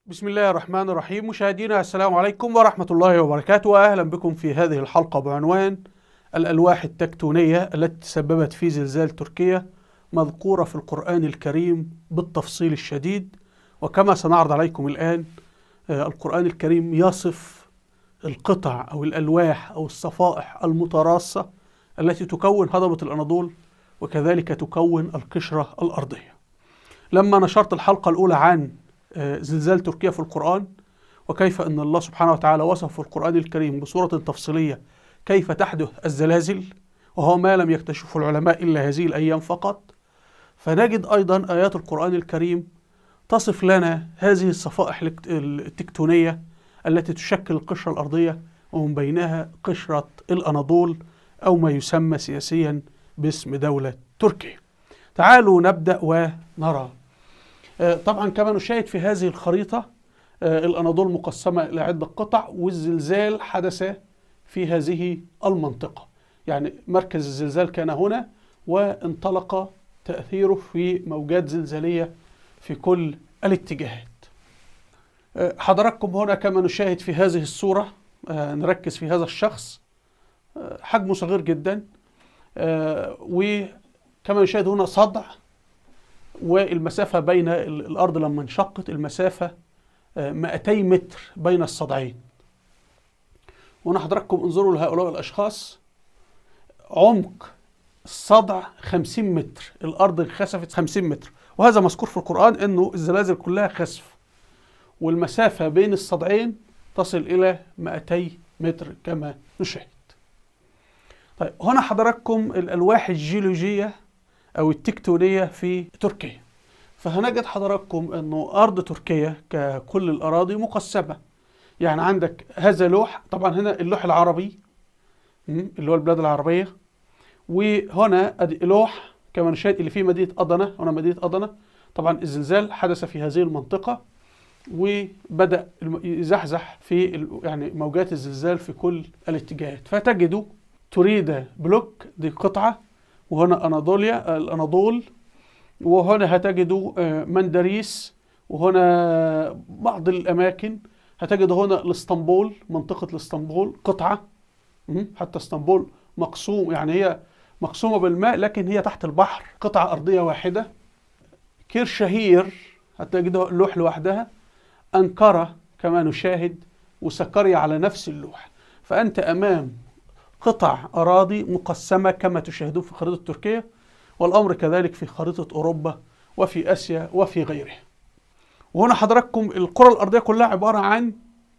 بسم الله الرحمن الرحيم. مشاهدينا السلام عليكم ورحمة الله وبركاته، وأهلا بكم في هذه الحلقة بعنوان الألواح التكتونية التي تسببت في زلزال تركيا، مذكورة في القرآن الكريم بالتفصيل الشديد. وكما سنعرض عليكم الآن، القرآن الكريم يصف القطع أو الألواح أو الصفائح المتراصة التي تكون هضبة الأناضول، وكذلك تكون القشرة الأرضية. لما نشرت الحلقة الأولى عن زلزال تركيا في القرآن، وكيف أن الله سبحانه وتعالى وصف في القرآن الكريم بصورة تفصيلية كيف تحدث الزلازل، وهو ما لم يكتشفه العلماء إلا هذه الأيام فقط، فنجد أيضا آيات القرآن الكريم تصف لنا هذه الصفائح التكتونية التي تشكل القشرة الأرضية، ومن بينها قشرة الأناضول أو ما يسمى سياسيا باسم دولة تركيا. تعالوا نبدأ ونرى. طبعا كما نشاهد في هذه الخريطة، الأناضول مقسمة إلى عدة قطع، والزلزال حدث في هذه المنطقة، يعني مركز الزلزال كان هنا، وانطلق تأثيره في موجات زلزالية في كل الاتجاهات. حضراتكم هنا كما نشاهد في هذه الصورة، نركز في هذا الشخص، حجمه صغير جدا، وكما نشاهد هنا صدع، والمسافة بين الأرض لما انشقت المسافة 200 متر بين الصدعين. وهنا حضراتكم انظروا لهؤلاء الأشخاص، عمق الصدع 50 متر، الأرض انخسفت 50 متر، وهذا مذكور في القرآن أنه الزلازل كلها خسف، والمسافة بين الصدعين تصل إلى 200 متر كما نشاهد. طيب هنا حضراتكم الألواح الجيولوجية أو التكتونية في تركيا، فهنجد حضراتكم أنه أرض تركيا ككل الأراضي مقسمة، يعني عندك هذا لوح، طبعا هنا اللوح العربي اللي هو البلاد العربية، وهنا لوح كما نشاهد اللي فيه مدينة أضنة، هنا مدينة أضنة. طبعا الزلزال حدث في هذه المنطقة، وبدأ يزحزح في يعني موجات الزلزال في كل الاتجاهات، فتجدوا توريدا بلوك دي قطعة، وهنا أناضوليا الأناضول، وهنا هتجدوا مندريس، وهنا بعض الأماكن هتجد هنا الاسطنبول، منطقة الاسطنبول قطعة، حتى اسطنبول مقسوم، يعني هي مقسومة بالماء لكن هي تحت البحر، قطعة أرضية واحدة. كيرشهير هتجدها لوح لوحدها، أنقرة كما نشاهد، وسكريا على نفس اللوح. فأنت أمام قطع أراضي مقسمة كما تشاهدون في خريطة تركيا، والأمر كذلك في خريطة أوروبا وفي آسيا وفي غيرها. وهنا حضراتكم الكرة الأرضية كلها عبارة عن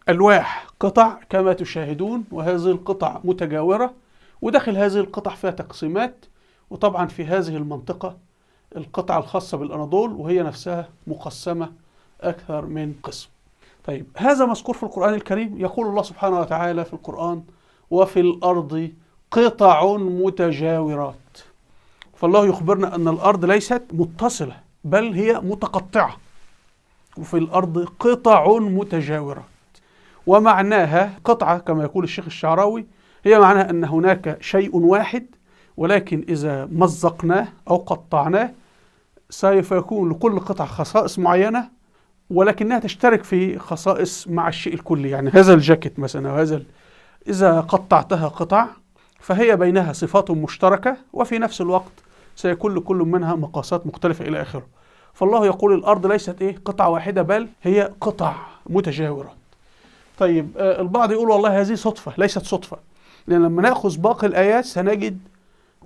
ألواح قطع كما تشاهدون، وهذه القطع متجاورة، وداخل هذه القطع فيها تقسيمات، وطبعا في هذه المنطقة القطعة الخاصة بالأناضول وهي نفسها مقسمة أكثر من قسم. طيب هذا مذكور في القرآن الكريم، يقول الله سبحانه وتعالى في القرآن: وفي الأرض قطع متجاورات. فالله يخبرنا أن الأرض ليست متصلة بل هي متقطعة، وفي الأرض قطع متجاورات، ومعناها قطعة كما يقول الشيخ الشعراوي هي معناها أن هناك شيء واحد، ولكن إذا مزقناه أو قطعناه سوف يكون لكل قطعة خصائص معينة، ولكنها تشترك في خصائص مع الشيء الكلي. يعني هذا الجاكيت مثلا أو هذا إذا قطعتها قطع فهي بينها صفات مشتركة، وفي نفس الوقت سيكون لكل منها مقاسات مختلفة إلى آخره. فالله يقول الأرض ليست قطعة واحدة بل هي قطع متجاورات. طيب البعض يقول والله هذه صدفة، ليست صدفة، لأن لما نأخذ باقي الآيات سنجد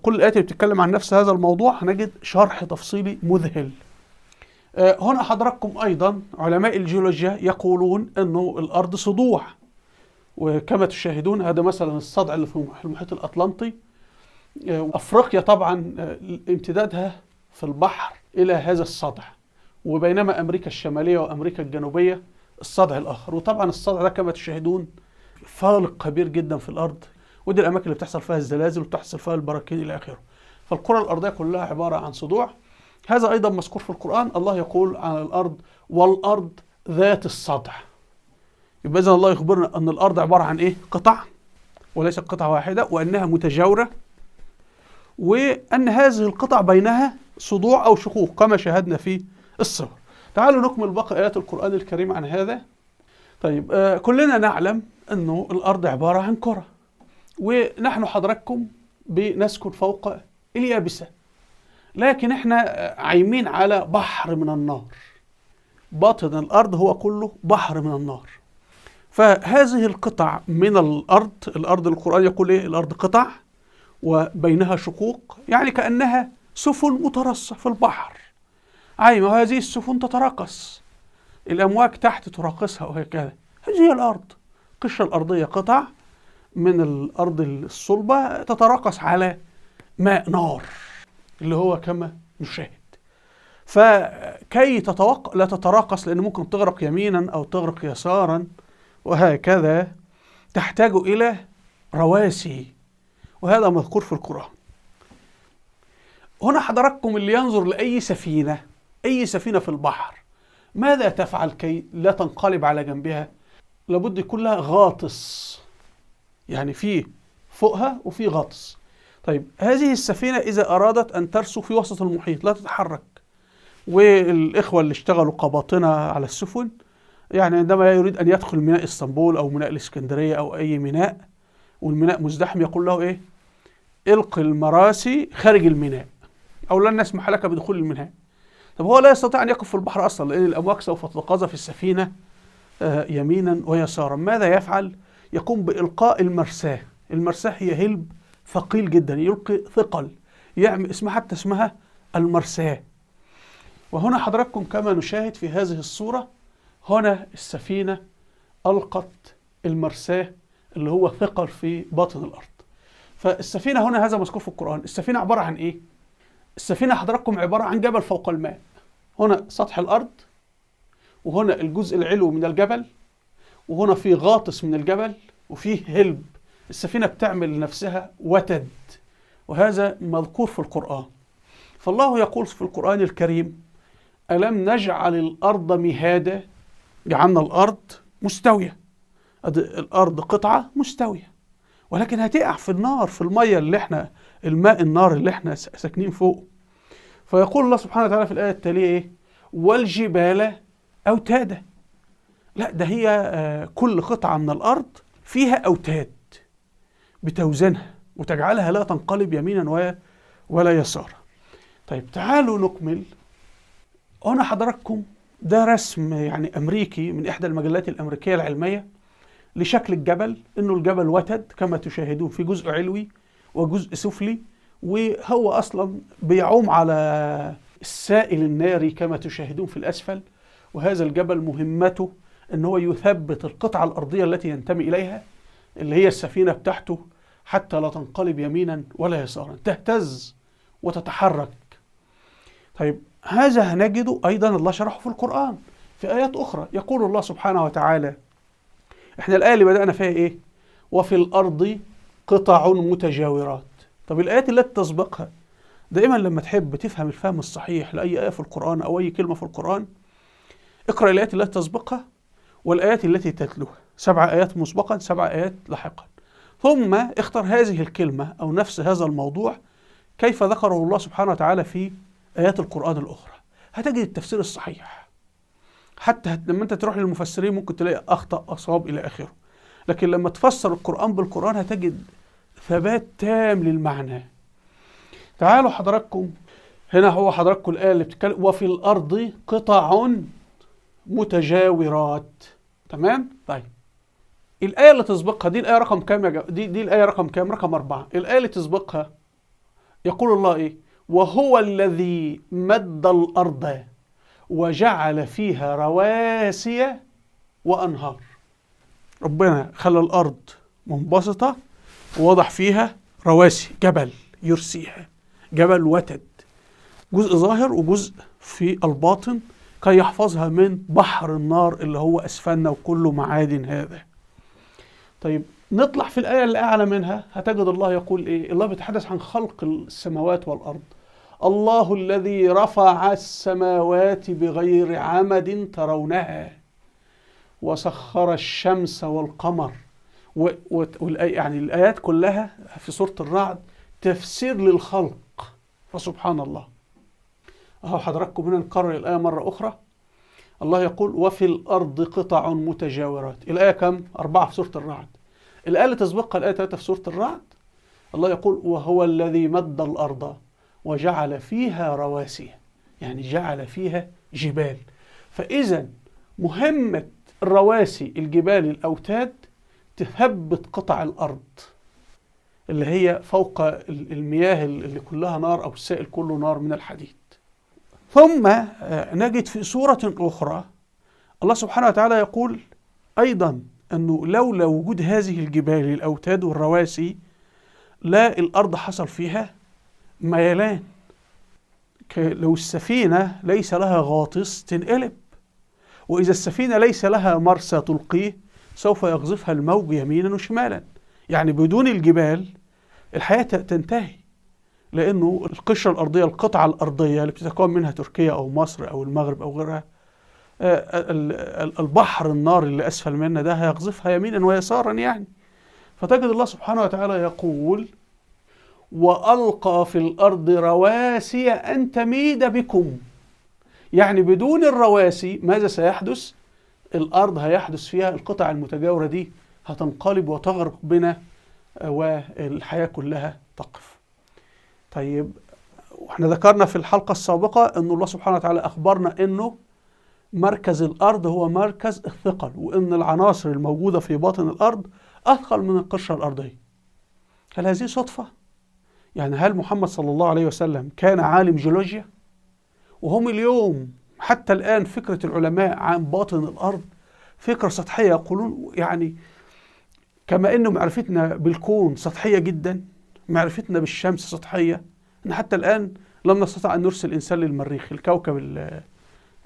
كل الآيات اللي بتتكلم عن نفس هذا الموضوع هنجد شرح تفصيلي مذهل. هنا حضراتكم أيضا علماء الجيولوجيا يقولون أنه الأرض صدوع، وكما تشاهدون هذا مثلا الصدع اللي في المحيط الأطلنطي. أفريقيا طبعا امتدادها في البحر إلى هذا الصدع، وبينما أمريكا الشمالية وأمريكا الجنوبية الصدع الآخر. وطبعا الصدع ده كما تشاهدون فارق كبير جدا في الأرض، ودي الأماكن اللي بتحصل فيها الزلازل وبتحصل فيها البراكين إلى آخره. فالكرة الأرضية كلها عبارة عن صدوع. هذا أيضا مذكور في القرآن، الله يقول عن الأرض: والأرض ذات الصدع. يبقى إذن الله يخبرنا أن الأرض عبارة عن إيه؟ قطع، وليست قطعة واحدة، وأنها متجاورة، وأن هذه القطع بينها صدوع أو شقوق كما شاهدنا في الصور. تعالوا نكمل باقي آيات القرآن الكريم عن هذا. طيب كلنا نعلم أنه الأرض عبارة عن كرة، ونحن حضراتكم بنسكن فوق اليابسة، لكن احنا عايمين على بحر من النار. باطن الأرض هو كله بحر من النار. فهذه القطع من الأرض، الأرض القرآن يقول إيه؟ الأرض قطع وبينها شقوق، يعني كأنها سفن مترصة في البحر عايمة، وهذه السفن تتراقص، الأمواج تحت تراقصها وهكذا. هذه هي الأرض، القشرة الأرضية قطع من الأرض الصلبة تتراقص على ماء نار اللي هو كما نشاهد. فكي تتوقع لا تتراقص، لأن ممكن تغرق يمينا أو تغرق يسارا وهكذا، تحتاج إلى رواسي، وهذا مذكور في القرآن. هنا حضراتكم اللي ينظر لأي سفينة، أي سفينة في البحر، ماذا تفعل كي لا تنقلب على جنبها؟ لابد يكون لها غاطس، يعني في فوقها وفي غطس. طيب هذه السفينة إذا أرادت أن ترسو في وسط المحيط لا تتحرك، والإخوة اللي اشتغلوا قباطنة على السفن، يعني عندما يريد أن يدخل ميناء اسطنبول أو ميناء الإسكندرية أو أي ميناء والميناء مزدحم، يقول له إيه؟ إلقي المراسي خارج الميناء، أو لن نسمح لك بدخول الميناء. طب هو لا يستطيع أن يقف في البحر أصلا، لأن الأمواج سوف تتقاذف السفينة يمينا ويسارا. ماذا يفعل؟ يقوم بإلقاء المرساة. المرساة هي هلب ثقيل جدا، يلقي ثقل، يعمل اسمها، حتى اسمها المرساة. وهنا حضراتكم كما نشاهد في هذه الصورة، هنا السفينة ألقت المرساة اللي هو ثقل في باطن الأرض. فالسفينة هنا، هذا مذكور في القرآن، السفينة عبارة عن إيه؟ السفينة حضراتكم عبارة عن جبل فوق الماء. هنا سطح الأرض، وهنا الجزء العلوي من الجبل، وهنا في غاطس من الجبل، وفيه هلب. السفينة بتعمل لنفسها وتد، وهذا مذكور في القرآن. فالله يقول في القرآن الكريم: ألم نجعل الأرض مهادا؟ جعلنا الأرض مستوية، الأرض قطعة مستوية، ولكن هتقع في النار، في المية اللي احنا، الماء النار اللي احنا ساكنين فوق. فيقول الله سبحانه وتعالى في الآية التالية إيه؟ والجبال أوتادا. لا، ده هي كل قطعة من الأرض فيها أوتاد بتوزنها وتجعلها لا تنقلب يمينا ولا يسارا. طيب تعالوا نكمل. هنا حضراتكم ده رسم يعني أمريكي من إحدى المجلات الأمريكية العلمية لشكل الجبل، إنه الجبل وتد كما تشاهدون، في جزء علوي وجزء سفلي، وهو أصلا بيعوم على السائل الناري كما تشاهدون في الأسفل. وهذا الجبل مهمته إن هو يثبت القطعة الأرضية التي ينتمي إليها اللي هي السفينة بتاعته، حتى لا تنقلب يمينا ولا يسارا، تهتز وتتحرك. طيب هذا هنجده أيضا الله شرحه في القرآن في آيات أخرى. يقول الله سبحانه وتعالى، احنا الآية اللي بدأنا فيها إيه؟ وفي الأرض قطع متجاورات. طب الآيات التي تسبقها، دائما لما تحب تفهم الفهم الصحيح لأي آية في القرآن أو أي كلمة في القرآن، اقرأ الآيات التي تسبقها والآيات التي تتلوها، 7 آيات مسبقا، 7 آيات لاحقا، ثم اختر هذه الكلمة أو نفس هذا الموضوع كيف ذكره الله سبحانه وتعالى في آيات القرآن الأخرى، هتجد التفسير الصحيح. حتى لما أنت تروح للمفسرين ممكن تلاقي أخطأ، أصاب، إلى آخره، لكن لما تفسر القرآن بالقرآن هتجد ثبات تام للمعنى. تعالوا حضراتكم هنا، هو حضراتكم الآية اللي بتتكلم وفي الأرض قطع متجاورات، تمام؟ طيب الآية اللي تسبقها دي الآية رقم كام يا جماعة؟ دي الآية رقم كام؟ رقم 4. الآية اللي تسبقها يقول الله إيه؟ وهو الذي مد الأرض وجعل فيها رواسي وأنهار. ربنا خلى الأرض منبسطة ووضع فيها رواسي، جبل يرسيها، جبل وتد، جزء ظاهر وجزء في الباطن، كي يحفظها من بحر النار اللي هو أسفلنا وكله معادن هذا. طيب نطلع في الآية اللي أعلى منها، هتجد الله يقول إيه؟ الله بيتحدث عن خلق السماوات والأرض. الله الذي رفع السماوات بغير عمد ترونها وسخر الشمس والقمر. يعني الآيات كلها في سورة الرعد تفسير للخلق، فسبحان الله. أهو حضراتكم هنا نكرر الآية مرة أخرى. الله يقول وفي الأرض قطع متجاورات. الآية كم؟ 4 في سورة الرعد. الآية اللي تسبقها الآية 3 في سورة الرعد، الله يقول وهو الذي مد الأرض وجعل فيها رواسي، يعني جعل فيها جبال. فإذا مهمة الرواسي الجبال الأوتاد تثبت قطع الأرض اللي هي فوق المياه اللي كلها نار أو السائل كله نار من الحديد. ثم نجد في سورة أخرى الله سبحانه وتعالى يقول أيضا أنه لولا وجود هذه الجبال الأوتاد والرواسي لا الأرض حصل فيها ميلان. لو السفينة ليس لها غاطس تنقلب، وإذا السفينة ليس لها مرسى تلقيه سوف يقذفها الموج يمينا وشمالا. يعني بدون الجبال الحياة تنتهي، لأنه القشرة الأرضية، القطعة الأرضية اللي بتتكون منها تركيا أو مصر أو المغرب أو غيرها، البحر النار اللي أسفل منا ده هيقذفها يمينا ويسارا يعني. فتجد الله سبحانه وتعالى يقول وألقى في الأرض رواسي أن تميد بكم. يعني بدون الرواسي ماذا سيحدث؟ الأرض هيحدث فيها القطع المتجاورة دي هتنقلب وتغرق بنا والحياة كلها تقف. طيب، واحنا ذكرنا في الحلقة السابقة أن الله سبحانه وتعالى أخبرنا أنه مركز الأرض هو مركز الثقل، وأن العناصر الموجودة في باطن الأرض أثقل من القشرة الأرضية. هل هذه صدفة؟ يعني هل محمد صلى الله عليه وسلم كان عالم جيولوجيا؟ وهم اليوم حتى الآن فكرة العلماء عن باطن الأرض فكرة سطحية، يقولون يعني كما أنه معرفتنا بالكون سطحية جدا، معرفتنا بالشمس سطحية، إن حتى الآن لم نستطع أن نرسل إنسان للمريخ، الكوكب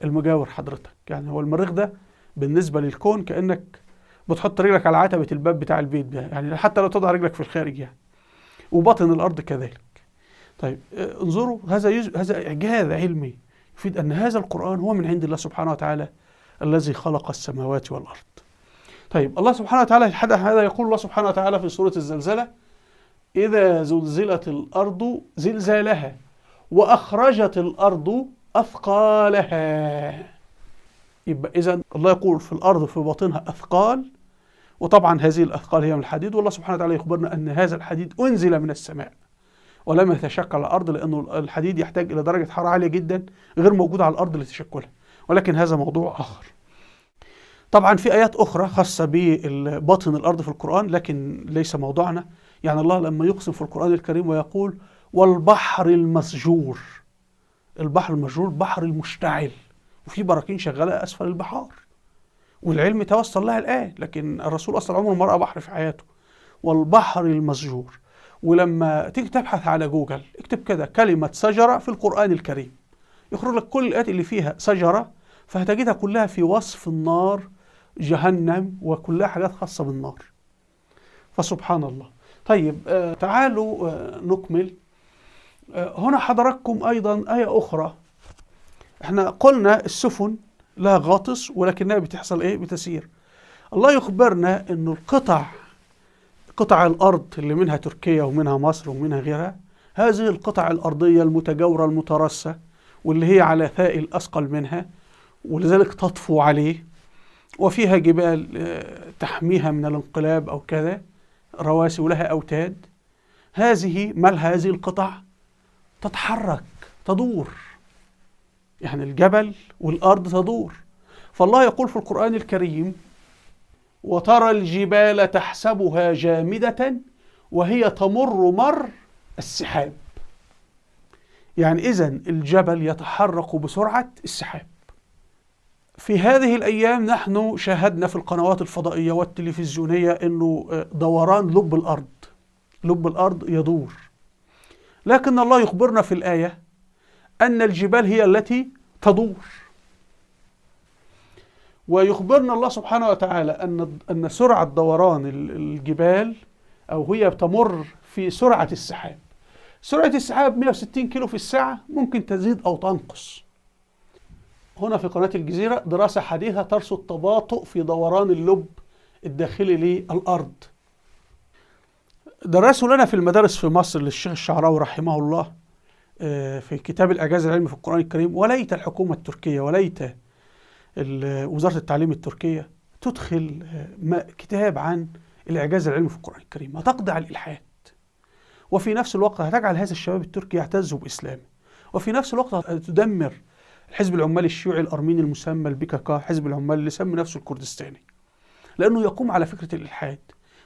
المجاور حضرتك. يعني هو المريخ ده بالنسبة للكون كأنك بتحط رجلك على عتبة الباب بتاع البيت ده، يعني حتى لو تضع رجلك في الخارج يعني. وباطن الأرض كذلك. طيب انظروا، هذا إعجاز علمي يفيد أن هذا القرآن هو من عند الله سبحانه وتعالى الذي خلق السماوات والأرض. طيب الله سبحانه وتعالى الحدث هذا يقول الله سبحانه وتعالى في سورة الزلزلة: إذا زلزلت الأرض زلزالها وأخرجت الأرض أثقالها. يبقى إذا الله يقول في الأرض في باطنها أثقال، وطبعا هذه الأثقال هي من الحديد، والله سبحانه وتعالى يخبرنا أن هذا الحديد أنزل من السماء ولم يتشكل على الأرض، لأنه الحديد يحتاج إلى درجة حرارة عالية جدا غير موجودة على الأرض لتشكلها، ولكن هذا موضوع آخر. طبعا في آيات أخرى خاصة بباطن الأرض في القرآن لكن ليس موضوعنا. يعني الله لما يقسم في القرآن الكريم ويقول والبحر المسجور، البحر المسجور بحر المشتعل، وفي براكين شغالة أسفل البحار والعلم توصل لها الآن، لكن الرسول أصلا عمره ما رأى بحر في حياته. والبحر المسجور. ولما تيجي تبحث على جوجل اكتب كده كلمة سجرة في القرآن الكريم، يخرج لك كل الآيات اللي فيها سجرة، فهتجدها كلها في وصف النار، جهنم، وكلها حاجات خاصة بالنار. فسبحان الله. طيب تعالوا نكمل. هنا حضراتكم أيضا آية أخرى. احنا قلنا السفن لها غاطس ولكنها بتحصل ايه؟ بتسير. الله يخبرنا انه القطع، قطع الأرض اللي منها تركيا ومنها مصر ومنها غيرها، هذه القطع الأرضية المتجاورة المترسة واللي هي على ثائل أثقل منها ولذلك تطفو عليه، وفيها جبال تحميها من الانقلاب أو كذا، رواسي ولها أوتاد، هذه مالها هذه القطع؟ تتحرك، تدور، يعني الجبل والأرض تدور. فالله يقول في القرآن الكريم: وترى الجبال تحسبها جامدة وهي تمر مر السحاب. يعني إذن الجبل يتحرك بسرعة السحاب. في هذه الأيام نحن شاهدنا في القنوات الفضائية والتلفزيونية أنه دوران لب الأرض، لب الأرض يدور، لكن الله يخبرنا في الآية أن الجبال هي التي تدور. ويخبرنا الله سبحانه وتعالى أن سرعة دوران الجبال أو هي تمر في سرعة السحاب. سرعة السحاب 160 كيلو في الساعة، ممكن تزيد أو تنقص. هنا في قناة الجزيرة دراسة حديثة ترصد تباطؤ في دوران اللب الداخلي للأرض. درسوا لنا في المدارس في مصر للشيخ الشعراوي رحمه الله في كتاب الإعجاز العلمي في القرآن الكريم، وليت الحكومة التركية وليت وزارة التعليم التركية تدخل كتاب عن الإعجاز العلمي في القرآن الكريم، هتقضي على الإلحاد، وفي نفس الوقت هتجعل هذا الشباب التركي يعتز بإسلامه، وفي نفس الوقت هتدمر الحزب العمالي الشيوعي الأرميني المسمى البيكاكا، حزب العمال اللي سمى نفسه الكردستاني، لأنه يقوم على فكرة الإلحاد،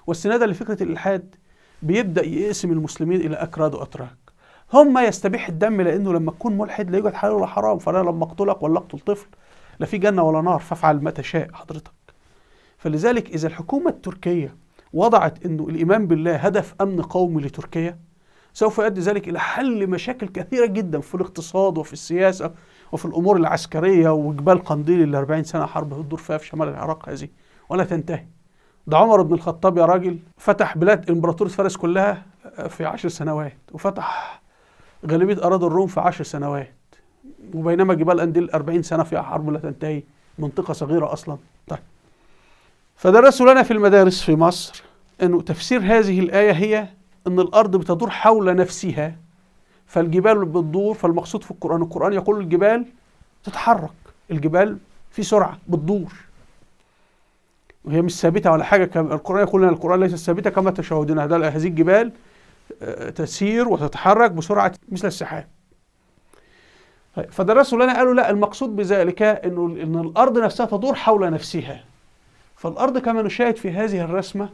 واستنادا لفكرة الإلحاد بيبدأ يقسم المسلمين إلى أكراد وأتراك. هم يستبيح الدم، لأنه لما تكون ملحد لا يوجد حلال ولا حرام، فأنا لما أقتلك ولا أقتل طفل لا في جنة ولا نار، فافعل ما تشاء حضرتك. فلذلك إذا الحكومة التركية وضعت أنه الإيمان بالله هدف أمن قومي لتركيا، سوف يؤدي ذلك إلى حل مشاكل كثيرة جدا في الاقتصاد وفي السياسة وفي الأمور العسكرية، وجبال قنديل اللي 40 سنة حرب بتدور فيها في شمال العراق هذه ولا تنتهي. ده عمر بن الخطاب يا راجل فتح بلاد إمبراطورية فارس كلها في 10 سنوات، وفتح غالبية أراضي الروم في 10 سنوات، وبينما جبال قنديل 40 سنة فيها حرب لا تنتهي، منطقة صغيرة أصلا. طيب، فدرسوا لنا في المدارس في مصر أنه تفسير هذه الآية هي أن الأرض بتدور حول نفسها، فالجبال بتدور، فالمقصود في القرآن، القرآن يقول الجبال تتحرك، الجبال في سرعة بتدور، وهي مش ثابتة ولا حاجة. القرآن يقول لنا القرآن ليس ثابتة كما تشاهدون، هذه الجبال تسير وتتحرك بسرعة مثل السحاب. فدرسوا لنا قالوا لا، المقصود بذلك إنه إن الأرض نفسها تدور حول نفسها. فالأرض كما نشاهد في هذه الرسمة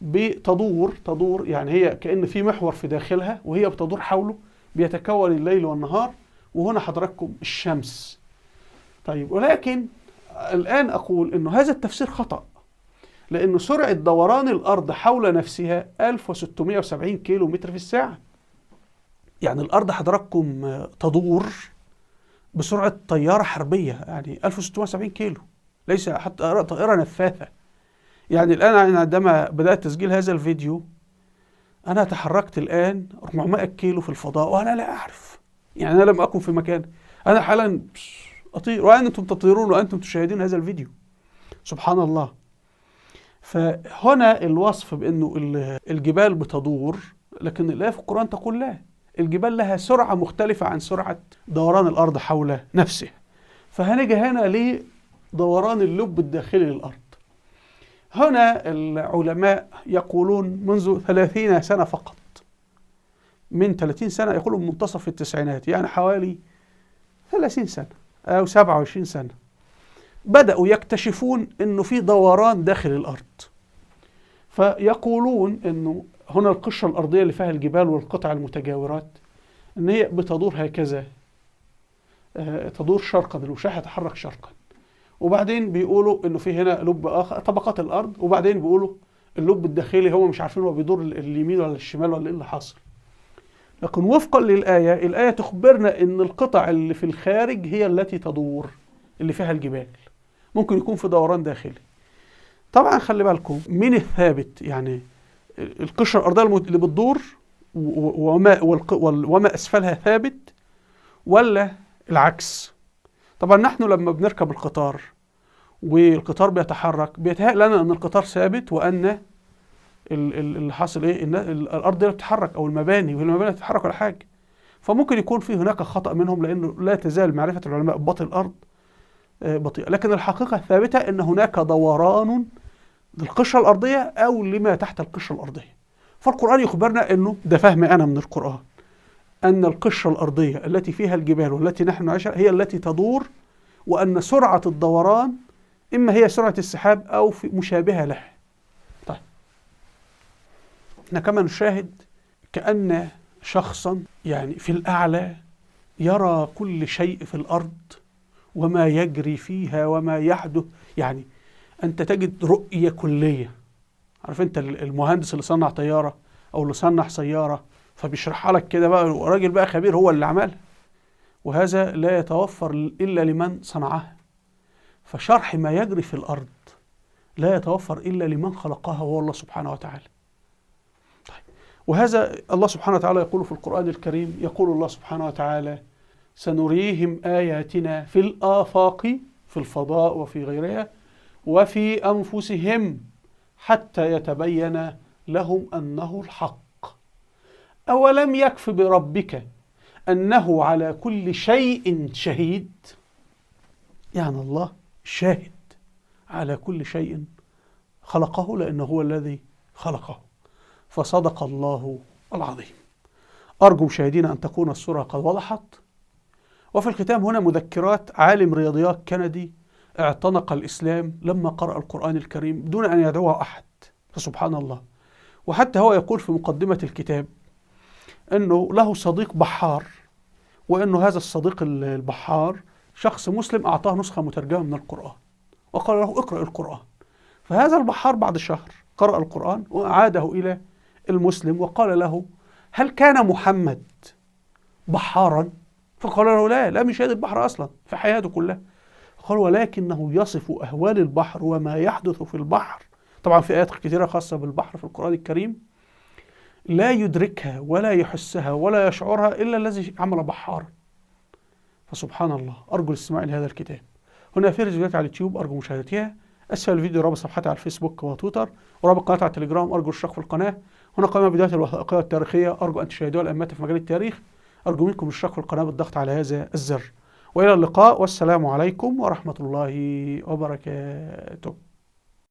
بتدور، تدور يعني هي كأن في محور في داخلها وهي بتدور حوله، بيتكون الليل والنهار، وهنا حضراتكم الشمس. طيب، ولكن الآن أقول إنه هذا التفسير خطأ، لأن سرعة دوران الأرض حول نفسها 1670 كيلو متر في الساعة. يعني الأرض حضراتكم تدور بسرعة طيارة حربية، يعني 1670 كيلو، ليس حتى طائرة نفاثة. يعني الآن عندما بدأت تسجيل هذا الفيديو أنا تحركت الآن 400 كيلو في الفضاء وأنا لا أعرف، يعني أنا لم أكن في مكان، أنا حالا أطير وأنتم تطيرون وأنتم تشاهدون هذا الفيديو. سبحان الله. فهنا الوصف بأنه الجبال بتدور، لكن الآية في القرآن تقول لا، الجبال لها سرعة مختلفة عن سرعة دوران الأرض حول نفسها. فهنجي هنا لدوران اللب الداخلي للأرض. هنا العلماء يقولون منذ 30 سنة فقط، من 30 سنة، يقولون منتصف التسعينات، يعني حوالي 30 سنة أو 27 سنة، بدأوا يكتشفون أنه في دوران داخل الأرض. فيقولون أنه هنا القشرة الأرضية اللي فيها الجبال والقطع المتجاورات أن هي بتدور هكذا، تدور شرقا، الوشاح يتحرك شرقا. وبعدين بيقولوا أنه في هنا لب آخر، طبقات الأرض، وبعدين بيقولوا اللب الداخلي هو مش عارفين هو بيدور اليمين ولا الشمال ولا إيه اللي حاصل. لكن وفقا للآية، الآية تخبرنا أن القطع اللي في الخارج هي التي تدور، اللي فيها الجبال، ممكن يكون في دوران داخلي. طبعا خلي بالكم من الثابت، يعني القشرة الأرضية اللي بتدور وما أسفلها ثابت ولا العكس؟ طبعا نحن لما بنركب القطار والقطار بيتحرك بيتهيأ لنا أن القطار ثابت، وأن اللي حاصل إيه؟ إن الأرض بتتحرك أو المباني، والمباني بتتحرك ولا حاجة. فممكن يكون في هناك خطأ منهم، لأنه لا تزال معرفة العلماء بباطن الأرض بطيئة، لكن الحقيقة الثابتة أن هناك دوران للقشرة الأرضية أو لما تحت القشرة الأرضية. فالقرآن يخبرنا أنه ده فهم أنا من القرآن، أن القشرة الأرضية التي فيها الجبال والتي نحن نعيشها هي التي تدور، وأن سرعة الدوران إما هي سرعة السحاب أو في مشابهة لها. طيب، احنا كما نشاهد كأن شخصا يعني في الأعلى يرى كل شيء في الأرض وما يجري فيها وما يحدث، يعني أنت تجد رؤية كلية. عارف أنت المهندس اللي صنع طيارة أو اللي صنع سيارة فبيشرحها لك كده بقى، راجل بقى خبير هو اللي عملها، وهذا لا يتوفر إلا لمن صنعها. فشرح ما يجري في الأرض لا يتوفر إلا لمن خلقها وهو الله سبحانه وتعالى. طيب، وهذا الله سبحانه وتعالى يقول في القرآن الكريم، يقول الله سبحانه وتعالى: سنريهم آياتنا في الآفاق، في الفضاء وفي غيرها، وفي أنفسهم حتى يتبين لهم أنه الحق. أولم يكف بربك أنه على كل شيء شهيد. يعني الله شاهد على كل شيء خلقه، لأنه هو الذي خلقه. فصدق الله العظيم. أرجو مشاهدينا أن تكون الصورة قد وضحت. وفي الختام هنا مذكرات عالم رياضيات كندي اعتنق الإسلام لما قرأ القرآن الكريم دون أن يدعوه أحد، فسبحان الله. وحتى هو يقول في مقدمة الكتاب أنه له صديق بحار، وأنه هذا الصديق البحار شخص مسلم أعطاه نسخة مترجمة من القرآن وقال له اقرأ القرآن. فهذا البحار بعد شهر قرأ القرآن وأعاده إلى المسلم وقال له هل كان محمد بحارا؟ فقال له لا، لم يشاهد البحر أصلا في حياته كلها. قال ولكنه يصف أهوال البحر وما يحدث في البحر. طبعا في آيات كثيرة خاصة بالبحر في القرآن الكريم لا يدركها ولا يحسها ولا يشعرها إلا الذي عمل بحارا. فسبحان الله. أرجو الاستماع لهذا الكتاب. هنا في فيديوهات على اليوتيوب أرجو مشاهدتها. أسفل الفيديو رابط صفحتي على الفيسبوك وتويتر ورابط قناتي على التليجرام، أرجو الاشتراك في القناة. هنا قائمة فيديوهات الوثائقية التاريخية أرجو أن تشاهدوها لأمات في مجال التاريخ. أرجو منكم الاشتراك في القناة بالضغط على هذا الزر. وإلى اللقاء، والسلام عليكم ورحمة الله وبركاته.